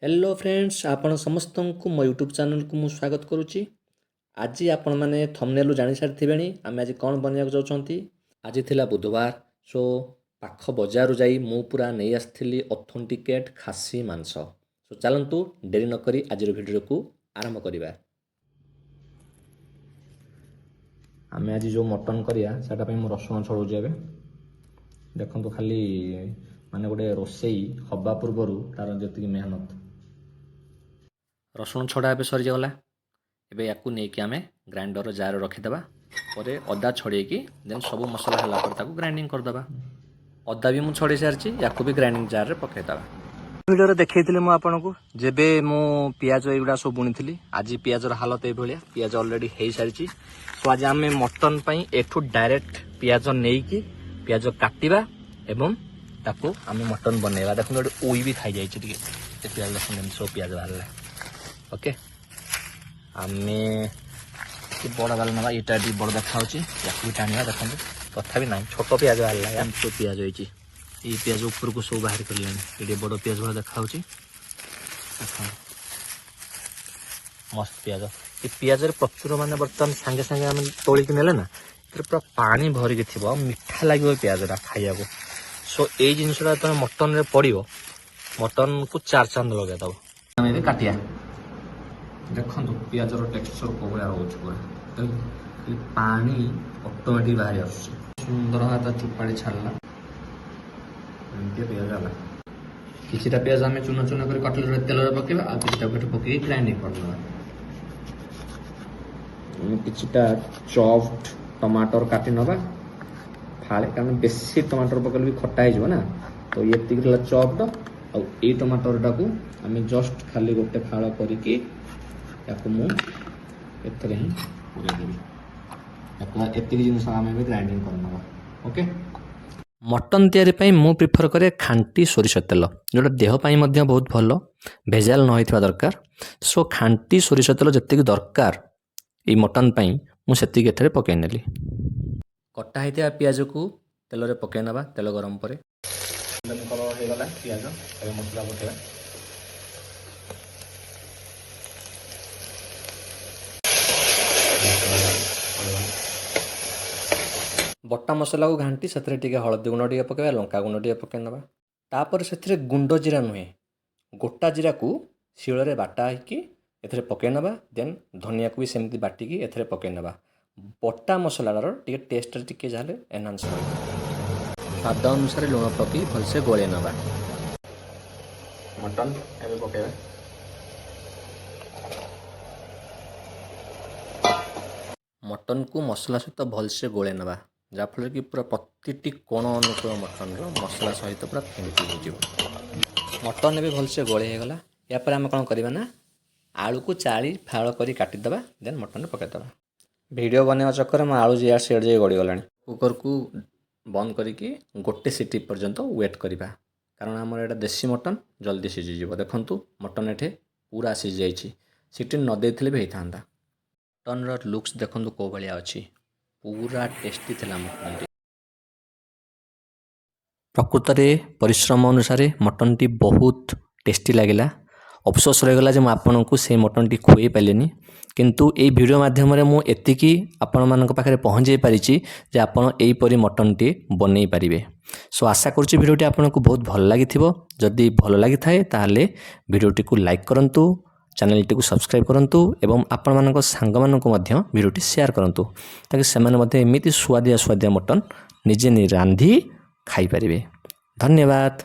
Hello friends, ଆପଣ ସମସ୍ତଙ୍କୁ ମୋ ୟୁଟ୍ୟୁବ୍ ଚ୍ୟାନେଲକୁ ମୁଁ ସ୍ୱାଗତ କରୁଛି। ଆଜି ଆପଣମାନେ ଥମ୍ବନେଲରୁ ଜାଣିସାରିଥିବେଣି ଆମେ ଆଜି କ'ଣ ବନେଇବାକୁ ଯାଉଛନ୍ତି। ଆଜି ଥିଲା ବୁଧବାର। ସୋ ପାଖ ବଜାରରୁ ଯାଇ ମୁଁ ପୁରା ନେଇ ଆସିଥିଲି ଅଥେଣ୍ଟିକେଟ୍ ଖାସି ମାଂସ। ସୋ ଚାଲନ୍ତୁ, ଡେରି ନକରି ଆଜିର ଭିଡ଼ିଓକୁ ଆରମ୍ଭ କରିବା। ଆମେ ଆଜି ଯେଉଁ ମଟନ୍ କରିବା, ସେଇଟା ପାଇଁ ମୁଁ ରସୁଣ ଛଡ଼ଉଛି ଏବେ। ଦେଖନ୍ତୁ, ଖାଲି ମାନେ ଗୋଟେ ରୋଷେଇ ହେବା ପୂର୍ବରୁ ତାର ଯେତିକି ମେହନତ। ରସୁଣ ଛଡ଼ା ଏବେ ସରିଗଲା। ଏବେ ୟାକୁ ନେଇକି ଆମେ ଗ୍ରାଇଣ୍ଡର ଜାରରେ ରଖିଦେବା। ପରେ ଅଦା ଛଡ଼େଇକି, ଦେନ୍ ସବୁ ମସଲା ହେଲା ପରେ ତାକୁ ଗ୍ରାଇଣ୍ଡିଙ୍ଗ କରିଦେବା। ଅଦା ବି ମୁଁ ଛଡ଼େଇ ସାରିଛି, ୟାକୁ ବି ଗ୍ରାଇଣ୍ଡିଙ୍ଗ ଜାରରେ ପକାଇଦେବା। ଭିଡ଼ିଓରେ ଦେଖେଇଥିଲି ମୁଁ ଆପଣଙ୍କୁ, ଯେବେ ମୁଁ ପିଆଜ ଏଇଗୁଡ଼ା ସବୁ ବୁଣିଥିଲି। ଆଜି ପିଆଜର ହାଲତ ଏଇଭଳିଆ। ପିଆଜ ଅଲରେଡ଼ି ହେଇସାରିଛି। ସୋ ଆଜି ଆମେ ମଟନ୍ ପାଇଁ ଏଠୁ ଡାଇରେକ୍ଟ ପିଆଜ ନେଇକି ପିଆଜ କାଟିବା ଏବଂ ତାକୁ ଆମେ ମଟନ୍ ବନେଇବା। ଦେଖନ୍ତୁ, ଏଠି ଉଇ ବି ଖାଇଯାଇଛି ଟିକେ ଏ ପିଆଜ। ଦେଖନ୍ତୁ, ଏମିତି ସବୁ ପିଆଜ ବାହାରିଲା। ଓକେ, ଆମେ ଟିକେ ବଡ଼ ବାଲା ନେବା। ଏଇଟା ଟିକେ ବଡ଼ ଦେଖାହେଉଛି, ୟାକୁ ବି ଟାଣିବା। ଦେଖନ୍ତୁ, ତଥାପି ନାହିଁ, ଛୋଟ ପିଆଜ ବାହାରିଲା। ଏମିତି ସବୁ ପିଆଜ ହେଇଛି। ଏଇ ପିଆଜ ଉପରକୁ ସବୁ ବାହାରି କରିଲାଣି। ଏଠି ବଡ଼ ପିଆଜ ଭଳିଆ ଦେଖାହେଉଛି। ଦେଖନ୍ତୁ, ମସ୍ତ ପିଆଜ। ଏ ପିଆଜରେ ପ୍ରଚୁର, ମାନେ ବର୍ତ୍ତମାନ ସାଙ୍ଗେ ସାଙ୍ଗେ ଆମେ ତୋଳିକି ନେଲେ ନା, ଏଥିରେ ପୁରା ପାଣି ଭରିକି ଥିବ ଆଉ ମିଠା ଲାଗିବ ଏ ପିଆଜଟା ଖାଇବାକୁ। ସୋ ଏଇ ଜିନିଷଟା ଯେତେବେଳେ ମଟନରେ ପଡ଼ିବ, ମଟନକୁ ଚାର ଚାନ୍ଦ ଲଗେଇଦେବ। ଆମେ ଏବେ କାଟିବା। ଦେଖନ୍ତୁ, ପିଆଜର ଟେକ୍ସଚର କୋଉ ଭଳିଆ ରହୁଛି। ପୁରା ଖାଲି ପାଣି ଅଟୋମେଟିକ୍ ବାହାରି ଆସୁଛି। ସୁନ୍ଦର ଭାବେ ତା ଚୋପାଟି ଛାଡ଼ିଲା। ଏମିତି ପିଆଜ ହେଲା। କିଛିଟା ପିଆଜ ଆମେ ଚୁନ ଚୁନ କରି କଟଲେଟ୍ ତେଲରେ ପକେଇବା ଆଉ କିଛିଟା ଏଠି ପକେଇକି ଗ୍ରାଇଣ୍ଡିଙ୍ଗ କରିଦେବା। ଆମେ କିଛିଟା ଚପ୍ଡ ଟମାଟର କାଟି ନେବା ଫାଳେ, କାରଣ ବେଶୀ ଟମାଟର ପକେଇଲେ ବି ଖଟା ହେଇଯିବ ନା। ତ ଏତିକି ହେଲା ଚପ୍ଡ। ଆଉ ଏଇ ଟମାଟରଟାକୁ ଆମେ ଜଷ୍ଟ ଖାଲି ଗୋଟେ ଫାଳ କରିକି ତାକୁ ମୁଁ ଏଥିରେ ହିଁ ପୁରେଇ ଦେବି। ତାକୁ ଏତିକି ଜିନିଷ ଆମେ ଏବେ ଗ୍ରାଇଣ୍ଡିଙ୍ଗ କରିନେବା। ଓକେ, ମଟନ୍ ତିଆରି ପାଇଁ ମୁଁ ପ୍ରିଫର୍ କରେ ଖାଣ୍ଟି ସୋରିଷ ତେଲ, ଯେଉଁଟା ଦେହ ପାଇଁ ମଧ୍ୟ ବହୁତ ଭଲ, ଭେଜାଲ ନ ହେଇଥିବା ଦରକାର। ସୋ ଖାଣ୍ଟି ସୋରିଷ ତେଲ ଯେତିକି ଦରକାର ଏଇ ମଟନ୍ ପାଇଁ, ମୁଁ ସେତିକି ଏଥିରେ ପକାଇ ନେଲି। କଟା ହେଇଥିବା ପିଆଜକୁ ତେଲରେ ପକାଇ ନେବା। ତେଲ ଗରମ ପରେ କଲର୍ ହେଇଗଲା ପିଆଜ। ଏବେ ମସଲା ପକାଇବା। ବଟା ମସଲାକୁ ଘାଣ୍ଟି ସେଥିରେ ଟିକେ ହଳଦୀ ଗୁଣ୍ଡ ଟିକେ ପକାଇବା, ଲଙ୍କା ଗୁଣ୍ଡ ଟିକେ ପକାଇ ନେବା। ତାପରେ ସେଥିରେ ଗୁଣ୍ଡ ଜିରା ନୁହେଁ, ଗୋଟା ଜିରାକୁ ଶିଳରେ ବାଟା ହେଇକି ଏଥିରେ ପକାଇ ନେବା। ଦେନ୍ ଧନିଆକୁ ବି ସେମିତି ବାଟିକି ଏଥିରେ ପକାଇ ନେବା। ବଟା ମସଲାର ଟିକେ ଟେଷ୍ଟ ଟିକେ ଯାହେଲେ ଏନହାନ୍ସ ରହିବ। ସ୍ୱାଦ ଅନୁସାରେ ଲୁଣ ପକାଇ ଭଲସେ ଗୋଳେଇ ନେବା। ମଟନ୍ ଏବେ ପକାଇବା। ମଟନ୍କୁ ମସଲା ସହିତ ଭଲସେ ଗୋଳେଇ ନେବା, ଯାହାଫଳରେ କି ପୁରା ପ୍ରତିଟି କୋଣ ଅନୁକୂଳ ମଟନ୍ର ମସଲା ସହିତ ପୁରା ଫେଣ୍ଟି ହେଇଯିବ। ମଟନ୍ ଏବେ ଭଲସେ ଗୋଳେଇ ହେଇଗଲା। ଏହାପରେ ଆମେ କ'ଣ କରିବା ନା, ଆଳୁକୁ ଚାରି ଫାଳ କରି କାଟିଦେବା, ଦେନ୍ ମଟନ୍ରେ ପକାଇଦେବା। ଭିଡ଼ିଓ ବନେଇବା ଚକ୍କରରେ ମୋ ଆଳୁ ଯିଆ ସିଆଡ଼େ ଯାଇ ଗଡ଼ିଗଲାଣି। କୁକର୍କୁ ବନ୍ଦ କରିକି ଗୋଟେ ସିଟି ପର୍ଯ୍ୟନ୍ତ ୱେଟ୍ କରିବା, କାରଣ ଆମର ଏଇଟା ଦେଶୀ ମଟନ୍, ଜଲ୍ଦି ସିଝିଯିବ। ଦେଖନ୍ତୁ, ମଟନ୍ ଏଠି ପୁରା ସିଝିଯାଇଛି। ସିଟି ନ ଦେଇଥିଲେ ବି ହେଇଥାନ୍ତା। ମଟନ୍ର ଲୁକ୍ସ ଦେଖନ୍ତୁ କେଉଁ ଭଳିଆ ଅଛି। ପୁରା ଟେଷ୍ଟି ଥିଲା ମଟନ୍ଟି। ପ୍ରକୃତରେ ପରିଶ୍ରମ ଅନୁସାରେ ମଟନ୍ଟି ବହୁତ ଟେଷ୍ଟି ଲାଗିଲା। ଅଫସୋସ ରହିଗଲା ଯେ ମୁଁ ଆପଣଙ୍କୁ ସେଇ ମଟନ୍ଟି ଖୁଆଇ ପାରିଲିନି, କିନ୍ତୁ ଏଇ ଭିଡ଼ିଓ ମାଧ୍ୟମରେ ମୁଁ ଏତିକି ଆପଣମାନଙ୍କ ପାଖରେ ପହଞ୍ଚାଇ ପାରିଛି ଯେ ଆପଣ ଏଇପରି ମଟନ୍ଟି ବନେଇ ପାରିବେ। ସୋ ଆଶା କରୁଛି ଭିଡ଼ିଓଟି ଆପଣଙ୍କୁ ବହୁତ ଭଲ ଲାଗିଥିବ। ଯଦି ଭଲ ଲାଗିଥାଏ, ତାହେଲେ ଭିଡ଼ିଓଟିକୁ ଲାଇକ୍ କରନ୍ତୁ, ଚ୍ୟାନେଲଟିକୁ ସବସ୍କ୍ରାଇବ୍ କରନ୍ତୁ ଏବଂ ଆପଣମାନଙ୍କ ସାଙ୍ଗମାନଙ୍କୁ ମଧ୍ୟ ଭିଡ଼ିଓଟି ସେୟାର କରନ୍ତୁ, ତାକି ସେମାନେ ମଧ୍ୟ ଏମିତି ସୁଆଦିଆ ସୁଆଦିଆ ମଟନ୍ ନିଜେ ରାନ୍ଧି ଖାଇପାରିବେ। ଧନ୍ୟବାଦ।